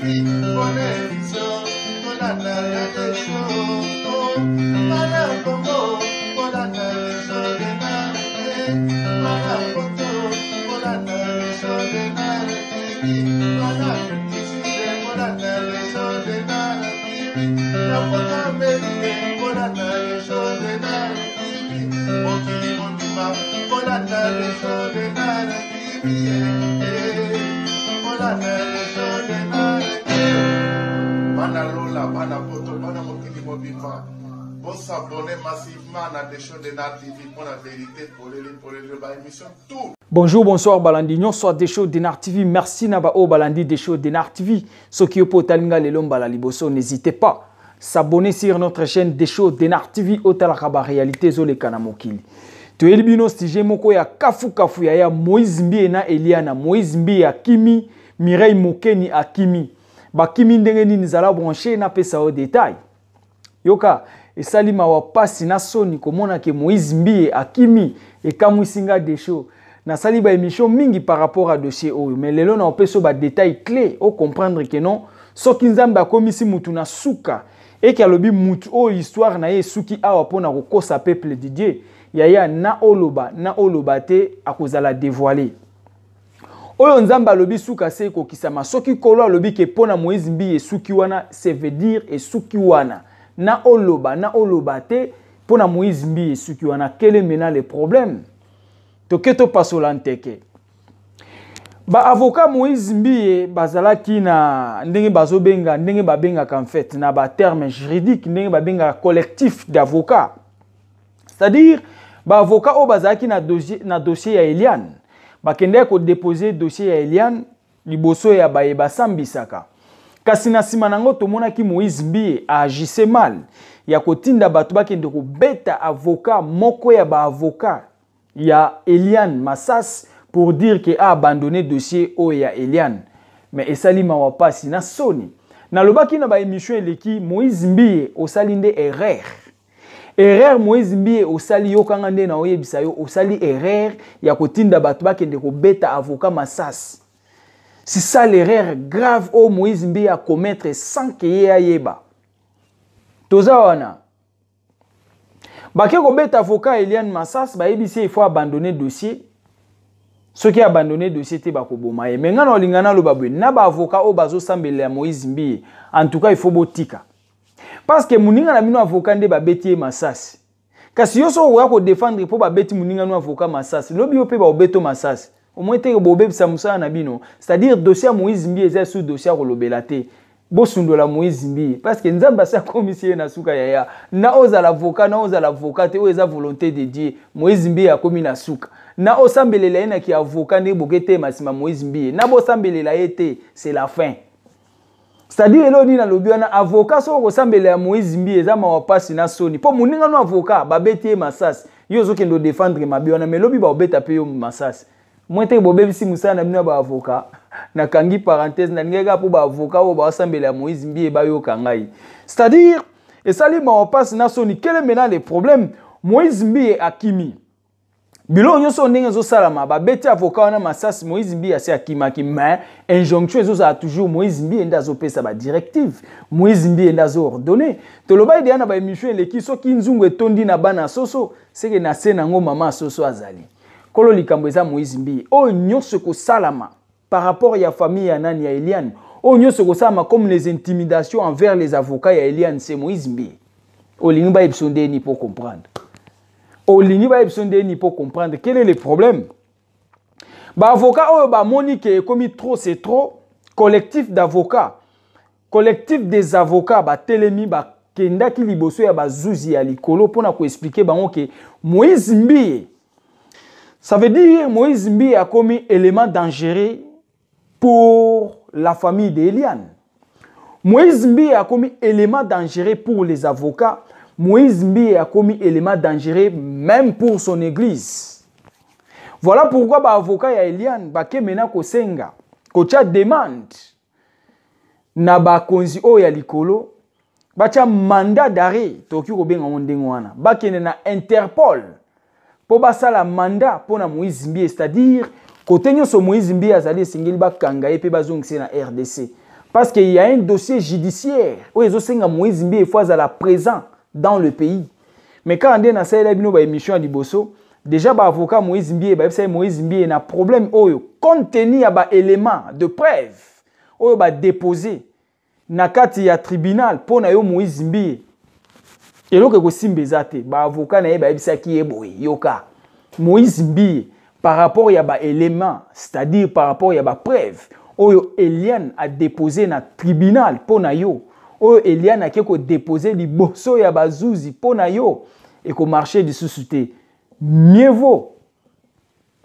TV bonne émission tolanda ya desho bana Congo bolanda desho Denard bana poto bolanda desho Denard TV bana Afrique bolanda desho Denard TV na poto Amerique bolanda desho Denard TV mokili mobimba bolanda desho Denard TV bolanda desho Denard. Bana lola, bana poto, bana mokili mobimba, bosabone massivement na Desho Denard TV mpo na vérité polele polele, ba émission tout. Bonjour, bonsoir, balandi nyonso Desho Denard TV. Merci na ba oyo balandi Desho Denard TV. Soki yo po otalinga lelo mbala liboso, n'hésitez pas s'abonner sur notre chaîne Desho Denard TV, otalaka ba réalité ezoleka na mokili. Toyeli bino sujet moko ya kafu kafu ya Moïse Mbiye na Eliana. Moïse Mbiye akimi, Mireille Mokeni akimi. Bakimi ndenge nini? Zala branché, napesa yo détail. Yoka, esali mawa pasi na soni komona ke Moïse Mbiye akimi, ekamwisi nga Desho. Nasali ba émission mingi par rapport à dossier oyo, mais lelo na opesa ba détail clé o comprendre que non, soki Nzambe akomisi mutu na suka eke alobi mutu oyo histoire na ye esuki awa mpona kokosa peuple de Dieu, yaya na oloba na oloba te, akozala dévoilé. Oyo Nzambe alobi suka se ekokisama. Soki kolo alobi ke mpona Moïse Mbiye esuki wana, ça veut dire esuki wana. Na oloba na oloba te, mpona Moïse Mbiye esuki wana. Quel est maintenant le problème? Toke topasola nteke. Ba avocat Moïse Mbiye bazalaki na ndenge bazobenga, ndenge babengaka en fait na ba terme juridique, ndenge babengaka collectif d'avocats. C'est-à-dire ba avocat oyo bazalaki na dossier ya Eliane, bakendaki kodéposer dossier ya Eliane liboso ya baye basambisaka. Kasi na nsima nango tomonaki Moïse Mbiye aagisse mal ya kotinda bato bakende kobeta avocat moko ya ba avocat ya Eliane Massas pour dire que a abandonné dossier oyo ya Eliane. Mais esali mawa pasi na soni. Nalobaki na ba émission eleki, Moïse Mbiye osali nde erreur. Erreur Moïse Mbiye osali, yokanga nde na oyebisa yo, osali erreur ya kotinda bato bakende kobeta avocat Massas. C'est ça l'erreur grave oyo Moïse Mbiye a commettre sans que ye ayeba. Toza wana. Bake kobeta avocat Eliane Massas, bayebisi il faut abandonner dossier. Soki abandonner dossier te, bakoboma ye. Mais nga na olinga naloba boye, na ba avocat oyo bazosambela ya Moïse Mbiye, en tout cas il faut botika. Parce que moninga na bino avocat nde babeti ye masasi. Kasi yo soki okoya kodéfendre mpo babeti moninga no avocat masasi, lobi yo mpe baobeto masasi. Au moins te bobebisa mosala na bino. C'est-à-dire dossier ya Moïse Mbiye eza sous dossier ya kolobela te. Bosundola Moïse Mbiye parce que Nzambe asi akomisi ye na suka yaya. Na ozala avocat, na ozala avocat te, oyo eza volonté de Dieu. Moïse Mbiye akomi na suka. Na osambelela ye na ki avocat nde boke te masima Moïse Mbiye. Na bosambelela ye te, c'est la fin. C'est-à-dire eloko nini nalobi wana, avocat soki okosambelela ya Moïse Mbiye eza mawa pasi na soni. Mpo moninga no avocat babeti ye masasi, yo ozokende odéfendre mabe wana, mais lobi baobeta mpe yo masasi. Mwa te bobebisi mosala na bino ya baavocat. Nakangi parenthèse, nalingaki kaka mpo baavocat oyo baosambela ya Moïse Mbiye bayoka ngai. C'est-à-dire esali mawa pasi na soni. Quel est maintenant le problème? Moïse Mbiye akimi. Biloko nyonso ndenge ezosalama, babeti avocat wana masasi, Moïse Mbiye asi akimaki, mais injonction ezozala toujours. Moïse Mbiye nde azopesa badirective, Moïse Mbiye nde azoordonne. Tolobaki deya na baémission eleki, soki nzungu etondi na bana soso, seke na se nango mama soso azali. Kolo likambo eza Moïse Mbiye. Oyo nyonso ekosalama par rapport ya famille ya nani, ya Eliane, oyo nyonso ekosalama comme les intimidations envers les avocats ya Eliane, c'est Moïse Mbiye. Olingi bayebiso ndeni pour comprendre? Olingi bayebiso ndeni pour comprendre quel est le problème? Baavocat oyo bamoni ke ekomi trop c'est trop, collectif d'avocats, collectif des avocats batelemi, bakendaki liboso ya bazuzi ya likolo mpona koexpliquer bango ke Moïse Mbiye, ça veut dire Moïse Mbiye akomi élément dangereux pour la famille d'Eliane. Moïse Mbiye akomi élément dangereux pour les avocats. Moïse Mbiye akomi élément dangereux même pour son église. Voilà pourquoi ba avocat ya Eliane bake mena kosenga, kotia demande na bakonzi oyo ya likolo, batia mandat d'arrêt, tokoki kobenga ngo ndenge wana, bakende na Interpol mpo basala mandat mpo na Moïse Mbiye. C'est-à-dire kote nyonso Moïse Mbiye azali, esengeli bakanga ye mpe bazongisa ye na RDC. Parce qu'il y a un dossier judiciaire oyo ezosenga Moïse Mbiye faut azala présent dans le pays. Mais quand nde nasalela bino ba émission ya liboso, déjà ba avocat Moïse Mbiye bayebisa ye Moïse Mbiye na problème oyo compte tenu ya ba éléments de preuve oyo ba déposer na kati ya tribunal mpo na yo Moïse Mbiye, eloko ekosimba eza te. Ba avocat na ye bayebisaki ye boye, yoka Moïse Mbiye, par rapport ya ba éléments, c'est-à-dire par rapport ya ba preuve oyo Eliane a déposé na tribunal mpo na yo, oyo Eliane ake kodépose liboso ya bazuzi mpo na yo, ekomarche lisusu te. Mieux vaut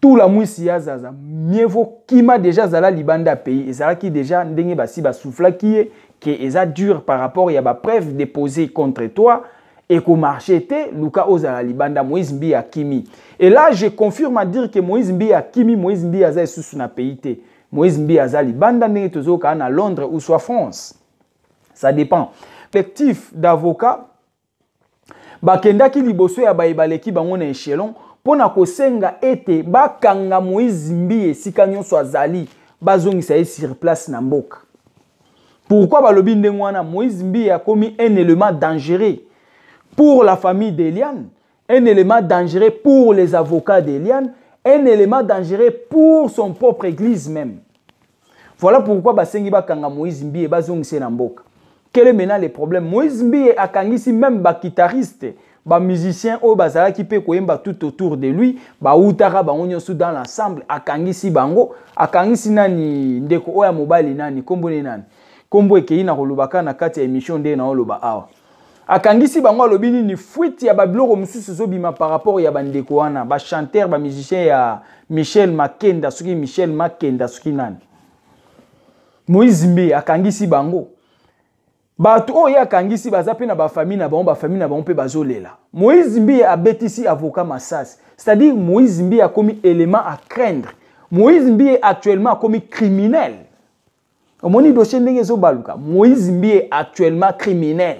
tula mwisi ya zaza, mieux vaut kima déjà, azala libanda ya pays. Ezalaki déjà ndenge basi basoufflaki ye ke eza dur par rapport ya bapreuve déposé contre toi, ekomarche te, luka ozala libanda. Moïse Mbiye akimi. Et là, je confirme à dire que Moïse Mbiye akimi. Moïse Mbiye aza lisusu na pays te. Moïse Mbiye aza libanda, ndenge tozoyoka na Londres ou soit France, ça dépend. Collectif d'avocats bakendaki liboso ya baye baleki bango na échelon mpo na kosenga ete bakanga Moïse Mbiye esika nyonso azali, bazongisa ye sur place na mboka. Pourquoi balobi ndenge wana? Moïse Mbiye akomi un élément dangereux pour la famille d'Eliane, un élément dangereux pour les avocats d'Eliane, un élément dangereux pour son propre église même. Voilà pourquoi basengi bakanga Moïse Mbiye, bazongisa na mboka. Quel est maintenant le problème? Moïse Mbiye akangisi même baguitariste, bamusicien oyo bazalaki mpe koyemba tout autour de lui, bautaka bango nyonso dans l'ensemble. Akangisi bango, akangisi nani, ndeko oyo ya mobali, nani, nkombo ne nani, nkombo ekei na kolobaka na kati ya émission nde naoloba awa. Akangisi bango, alobi nini? Fuite ya babiloko mosusu ezobima par rapport ya bandeko wana, bachanteur, bamusicien ya Michel Makenda, soki Michel Makenda, soki nani. Moïse Mbiye akangisi bango. Bato oyo ye akangisi baza mpe na bafamille na bango, bafamille na bango mpe bazolela. Moïse Mbiye abetisi avocat masasi, c'est-à-dire Moïse Mbiye akomi élément à craindre. Moïse Mbiye actuellement akomi criminel. Omoni dossier ndenge ezobaluka. Moïse Mbiye actuellement criminel.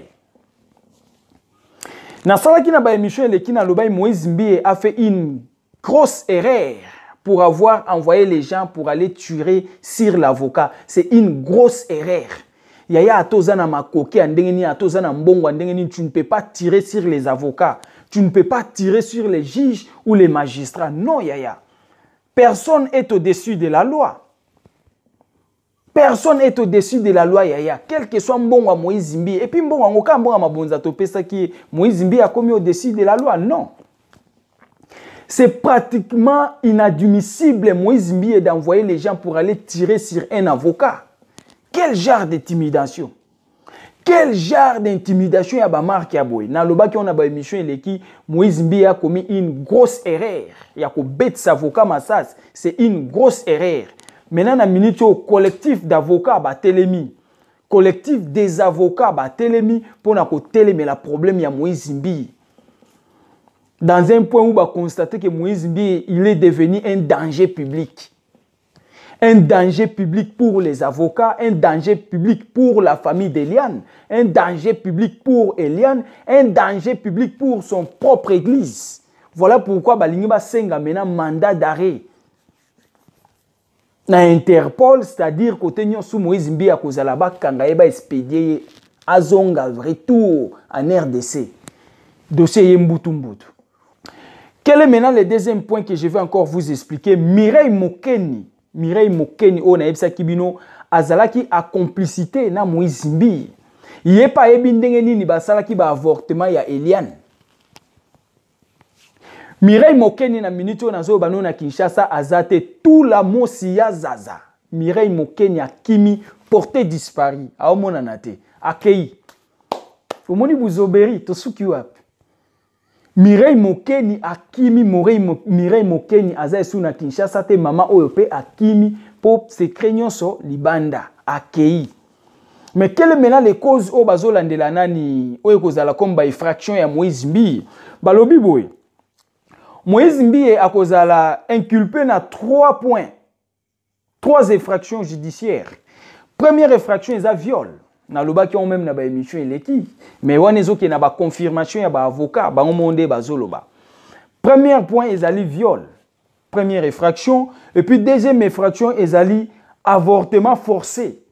Nasalaki na baémission eleki, nalobai Moïse Mbiye a fait une grosse erreur pour avoir envoyé les gens pour aller tuer sur l'avocat. C'est une grosse erreur, yaya. Ata oza na makoki ya ndenge nini, ata oza na mbongo ya ndenge nini, tu ne peux pas tirer sur les avocats, tu ne peux pas tirer sur les juges ou les magistrats. Non, yaya, personne est au-dessus de la loi. Personne est au-dessus de la loi, yaya. Quel que soit mbongo ya Moïse Mbiye, et puis mbongo yango kaka mbongo ya mabonza topesaki ye, Moïse Mbiye akomi au-dessus de la loi? Non, c'est pratiquement inadmissible, Moïse Mbiye, d'envoyer les gens pour aller tirer sur un avocat. Quel genre d'intimidation? Quel genre d'intimidation ya bamarke ya boye? Nalobaki wana baémission eleki, Moïse Mbiye a commis une grosse erreur ya kobetisa avocat masasi. C'est une grosse erreur. Maintenant, na minute oyo, collectif d'avocats batelemi, collectif des avocats batelemi mpona kotelemela problème ya Moïse Mbiye, dans un point où baconstater que Moïse Mbiye, il est devenu un danger public, un danger public pour les avocats, un danger public pour la famille d'Eliane, un danger public pour Eliane, un danger public pour son propre église. Voilà pourquoi balingi basenga maintenant mandat d'arrêt na Interpol, c'est-à-dire côté nyonso Moïse Mbiye akozala, bakanga ye, baexpédie ye, azonga retour en RDC. Dossier ye mbutu mbutu. Quel est maintenant le deuxième point que je vais encore vous expliquer? Mireille Mokeni, Mireille Mokeni oyo nayebisaki bino azalaki a complicité na Moïse Mbiye. Ye mpe ayebi ndenge nini basalaki baavortement ya Eliane. Mireille Mokeni, na minute oyo nazoyoba no na Kinshasa aza te. Tula mosi ya zaza, Mireille Mokeni akimi, porté disparu, aomonana te, akei. Omoni buzoberi, tosuki wapi? Mireille Mokeni akimi. Mireille Mokeni aza esu na Kinshasa te. Mama oyo mpe akimi mpo secret nyonso libanda, akei. Mais quelle est maintenant les causes oyo bazolandela nani, oyo ekozala comme bainfraction ya Moïse Mbiye? Balobi boye, Moïse Mbiye akozala inculpé na 3 points, trois infractions judiciaires. Première infraction eza viol. Nalobaki yango même na baémission eleki, mais wana ezokende na baconfirmation ya baavocat bango moko nde bazoloba. Premier point ezali viol, première infraction. Et puis deuxième infraction ezali avortement forcé.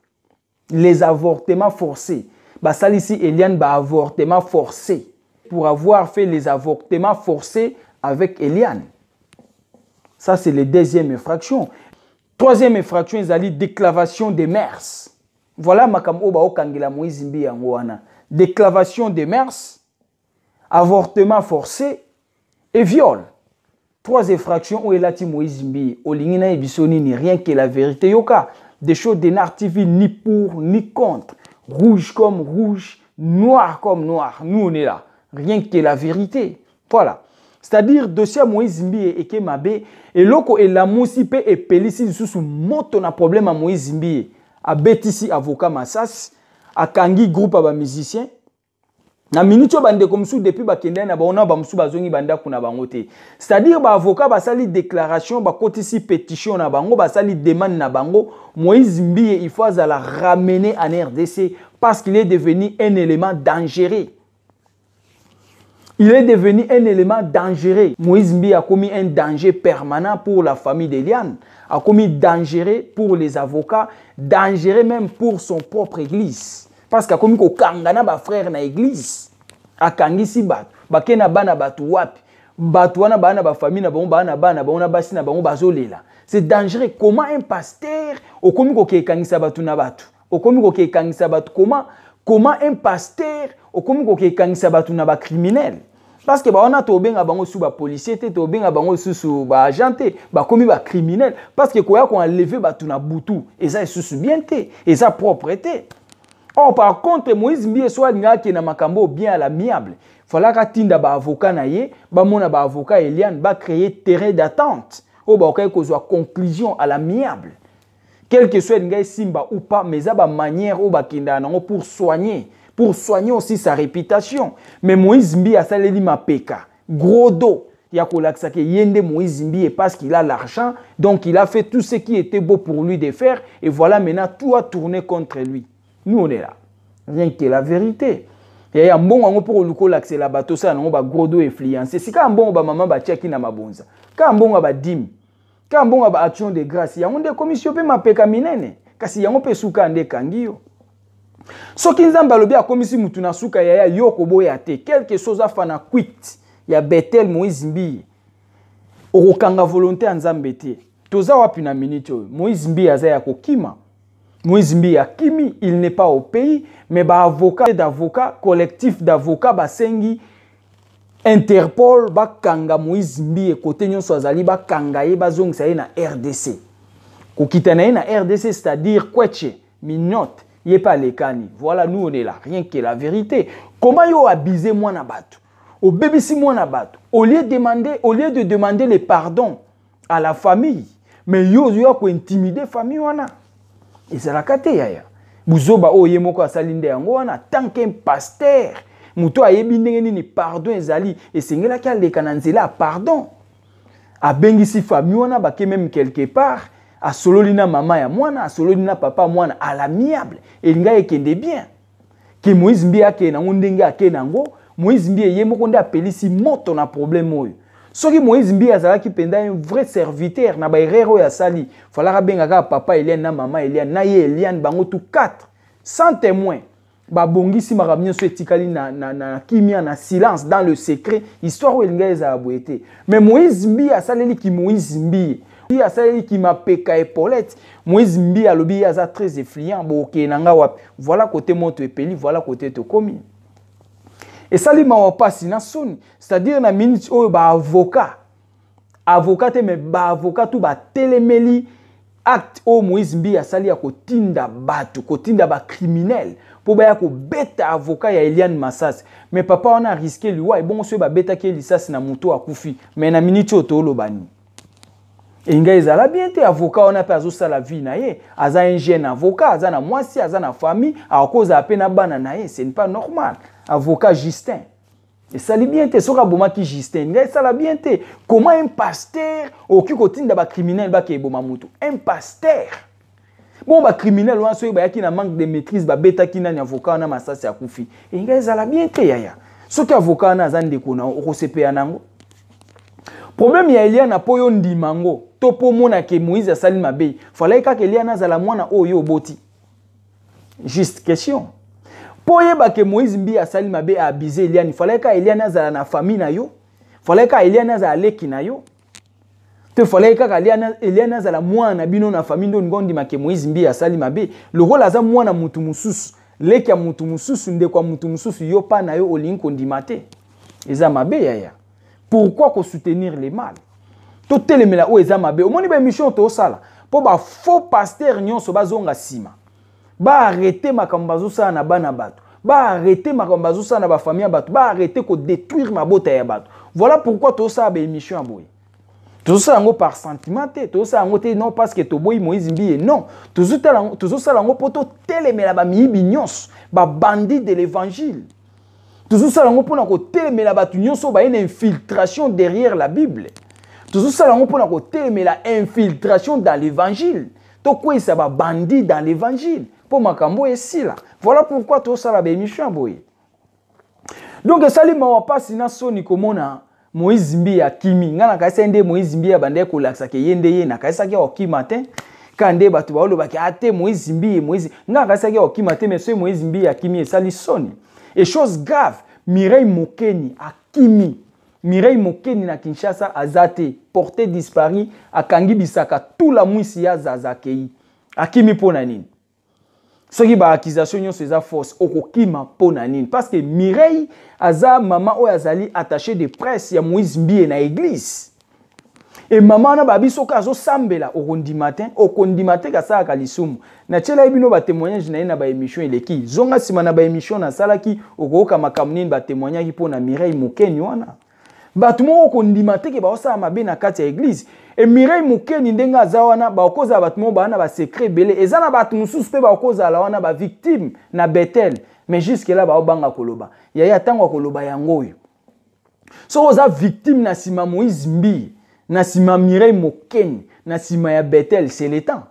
Les avortements forcés. Basalisi Eliane ba avortement forcé pour avoir fait les avortements forcés avec Eliane. Ça, c'est la deuxième infraction. Troisième infraction, ezali déclavation des mœurs. Voilà makambo oyo baokangela Moïse Mbiye yango wana. Déclavation des mœurs, avortement forcé et viol. Trois infractions oyo elati Moïse Mbiye. Olingi na biso nini? Rien que la vérité. Yoka, des choses de Nar TV, ni pour ni contre. Rouge comme rouge, noir comme noir. Nous, on est là. Rien que la vérité. Voilà. C'est-à-dire, dossier ya Moïse Mbiye eke mabe, eloko elamusi pe epelisi lisusu moto na problème ya Moïse Mbiye. Abetisi avocat masasi, akangi groupe ya ba musiciens. Na minute oyo bandeko mosusu depuis bakendaki na bango na bamosusu bazongi bandako na bango te. C'est-à-dire ba avocat basali déclaration, bakotisi pétition na bango, basali demande na bango. Moïse Mbiye, il faut azala ramener en RDC parce qu'il est devenu un élément dangereux. Il est devenu un élément dangereux. Moïse Mbiye a commis un danger permanent pour la famille d'Eliane, a commis dangereux pour les avocats, dangereux même pour son propre église. Parce qu'il a commis kokanga na ba frère na église. Akangisi bato, bake na bana bato wapi? Bato wana bana ba famille na bango, bana bana bango na basi na bango bazolela. C'est dangereux. Comment un pasteur okomi kokekangisa bato na bato? Okomi kokekangisa bato comment? Comment un pasteur okomi kokekangisa bato na ba criminel? Parce que ba wana tobenga bango sous ba policier te, tobenga bango sous ba agent te, bakomi ba criminel parce que koya ko enlever bato na butu, eza susu bien te, eza propre te. Or par contre Moïse Mbiye soit alingaki na makambo bien à l'amiable, falaka tinda ba avocat na ye, ba mona ba avocat Eliane ba créer terrain d'attente oyo ba okai kozwa conclusion à l'amiable. Quel que soit ngai simba ou pas, mais ça ba manière oyo bakenda nango pour soigner aussi sa réputation. Mais Moïse Mbiye asaleli mapeka, gros dos ya kolakisa ke yende Moïse Mbiye parce qu'il a l'argent, donc il a fait tout ce qui était beau pour lui de faire, et voilà maintenant tout a tourné contre lui. Nous on est là, rien que la vérité. Ya mbongo yango pour luko lakisela bato ça nango ba gros dos influencé. Sika mbongo ba maman ba tiaki na mabonza. Ka mbongo ba dîme. Ka mbongo ba action de grâce. Yango nde commission pe mapeka minene. Kasi yango pe suka nde kangi yo. Soki Nzambe alobi akomisi mutu na suka ya ya yo koboya te. Quelque chose afana quit ya Bethel Moïse Mbiye. Okokanga volonté ya Nzambe te. Toza wapi na minute oyo? Moïse Mbiye aza ya kokima. Moïse Mbiye akimi, il n'est pas au pays, mais ba avocat d'avocat, collectif d'avocats basengi Interpol bakanga Moïse Mbiye côté nyonso azali bakanga ye bazongisa ye na RDC. Kokita na ye na RDC, c'est-à-dire kweche, minote, ye pa lekani. Voilà, nous on est là, rien que la vérité. Comment yo abuser mwana bato? Obebisi mwana bato. Au lieu de demander, au lieu de demander le pardon à la famille, mais yo yo ko intimider famille wana. Ezalaka te yaya. Buzoba oyo ye moko asali nde yango wana, tant qu'un pasteur, moto ayebi ndenge nini pardon ezali, esengelaki aleka na nzela ya pardon. Abengisi famille wana bake même quelque part, asololi na mama ya mwana, asololi na papa mwana à l'amiable, elinga ekende bien. Ke Moïse Mbiye ake nango ndenge ake nango, Moïse Mbiye ye moko nde apelisi moto na problème oyo. Soki Moïse Mbiye azalaki mpenza un vrai serviteur na ba erreur oyo asali, falaka benga kaka papa Eliane na mama Eliane, na ye Eliane bango tout 4 sans témoin. Babongisi makambo nyonso etikali na kimia, na silence, dans le secret. Histoire oyo elingi ezala boye te. Mais Moïse Mbiye asaleli ki Moïse Mbiye. Mbiye asaleli ki mapeka épaulette. Moïse Mbiye alobi ye aza très influent, bokee na nga wapi. Voilà côté moto epeli, voilà côté tokomi. Esali mawa pasi na soni, c'est-à-dire na minute oyo ba avocat, avocat te mais ba avocat tout ba telemeli acte oyo Moïse Mbiye asali ya kotinda bato, kotinda ba criminel po baya kobeta avocat ya Eliane Massas. Mais papa wana a risqué liwa, ebongo soki babetaki ye lisasi na moto akufi. Mais na minute oyo toloba nini? Enga ezala bien te, avocat wana pe azosala vie na ye, aza un jeune avocat, aza na mwasi, aza na famille, akozala pe na bana na ye, ce n'est pas normal. Avocat Justin. Esali bien te, soki abomaki Justin, ngai esala bien te. Comment un pasteur okoki kotinda ba criminel bake eboma mutu? Un pasteur. Bon, ba criminel wana soki bayaki na manque de maîtrise, babetaki nani avocat wana masasi akufi. Engai ezala bien te yaya. Soki avocat wana aza ndeko na yo, okosepela nango. Problème ya Eliane po yo ndima ngo, to po mona ke Moïse asali mabe. Fallait kaka Eliane azala mwana oyo oboti. Juste question. Mpo oyeba ke Moïse Mbiye asali mabe, aabuse Eliane, fallait ka Eliane azala na famille na yo, fallait ka Eliane azala leki na yo te, fallait kaka Eliane azala mwana na bino na famille nde olingi ondima ke Moïse Mbiye asali mabe. Lokola aza mwana mutu mosusu, leki ya mutu mosusu, ndeko ya mutu mosusu, yo pa na yo olingi kondima te, eza mabe yaya. Pourquoi kosoutenir le mal? Totelemela oyo eza mabe. Omoni baémission tosala mpo bafaux pasteur nyonso bazonga nsima, baarrêter makambo bazosala na bana bato, baarrêter makambo bazosala na bafamille ya bato, baarrêter kodétruire mabota ya bato. Voilà pourquoi tozosala baémission ya boye. Tozosala yango par sentiment te, tozosala yango te non parce que toboyi Moïse Mbiye, non. Tozosala yango mpo totelemela bamiyibi nyonso, babandits de l'évangile. Tozosala yango mpona kotelemela bato nyonso baye na infiltration derrière la Bible. Tozosala yango mpona kotelemela infiltration dans l'évangile, tokweyisa babandits dans l'évangile mpo makambo esila. Voilà pourquoi tozosala baémission ya boye. Donc esali mawa, mpasi na soni komona Moïse Mbiye akimi. Ngai nakanisaki nde Moïse Mbiye abandaki kolakisaka ye nde ye, nakanisaki akokima te. Kaka nde bato baolobaki ate Moïse Mbiye, Moïse, ngai nakanisaki akokima te. Mais soki Moïse Mbiye akimi, esali soni. Et chose grave, Mireille Mokeni akimi. Mireille Mokeni na Kinshasa aza te, porté disparu, akangi bisaka tula mwisi ya zaza, akei, akimi. Mpo na nini? Soki baaccusation nyonso eza fausse, okokima mpo na nini? Parce que Mireille aza mama oyo azali attaché de presse ya Moïse Mbiye na église. E mama wana babi soki azosambela, okondima te, okondima te kasalaka lisumu. Natielaki bino batémoignage na ye na baémission eleki. Zonga nsima na baémission nasalaki, okoyoka makambo nini batémoignaki mpo na Mireille Mokeni wana. Bato moko kondima te ke baosala mabe na kati ya église. E Mireille Mokeni, ndenge aza wana, bakozala bato moko baa na basecret ebele. Eza na bato mosusu mpe bakozala wana bavictime na Betel, mais jusque là baobanga koloba. Yaya, ntango akoloba yango oyo, soki oza victime na nsima Moïse Mbiye, na nsima Mireille Mokeni, na nsima ya Betel, c'est le temps.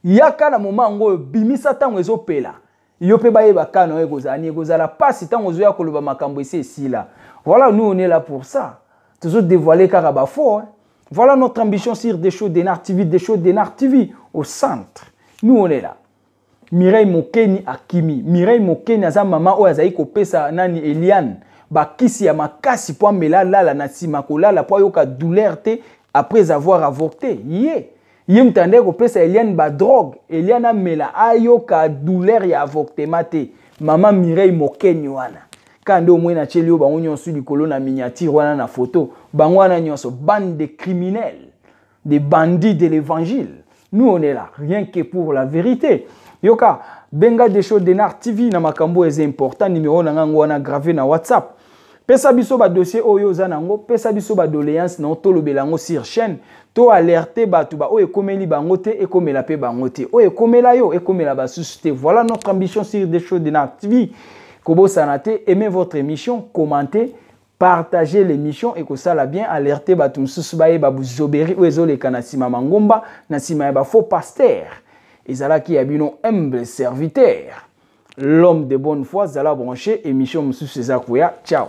Yaka na moma yango oyo, bimisa ntango ezopela yo mpe bayeba kano oyo ekozala nini. Ekozala mpasi ntango ozoya koloba makambo esi esila. Voilà, nous on est là pour ça. Tozodévoiler kaka bafaux, hein. Voilà notre ambition sur Des Shows Denar TV. Des Shows Denar TV au centre, nous on est là. Mireille Mokeni akimi. Mireille Mokeni aza mama oyo azali kopesa nani, Eliane, bakisi ya makasi mpo amela, alala, na nsima kolala mpo ayoka douleur te après avoir avorté. Ye moto andeki kopesa Eliane badrogue, Eliane amela, ayoka douleur ya avortement te. Mama Mireille Mokeni wana kaka nde omoi natieli yo bango nyonso likolo na miniature wana na photo. Bango wana nyonso, bande de criminels, des bandits de l'évangile. Nous on est là rien que pour la vérité. Yoka, benga Desho Denar TV na makambo eza important. Numéro na ngango wana gravé na WhatsApp. Pesa biso badossier oyo oza nango, pesa biso badoléance na tolobela yango sur chaîne, to alerte bato ba oyo ekomeli bango te, ekomela mpe bango te, oyo ekomela yo ekomela basusu te. Voilà notre ambition sur Desho Denar TV. Kobosana te, aimez votre émission, commentez, partagez l'émission, ekosala bien. Alerte bato mosusu bayeba buzoberi oyo ezoleka na nsima mangomba, na nsima ya bafaux pasteur. Ezalaki ya bino humble serviteur, l'homme de bonne foi. Zala branché, émission mosusu eza koya. Ciao.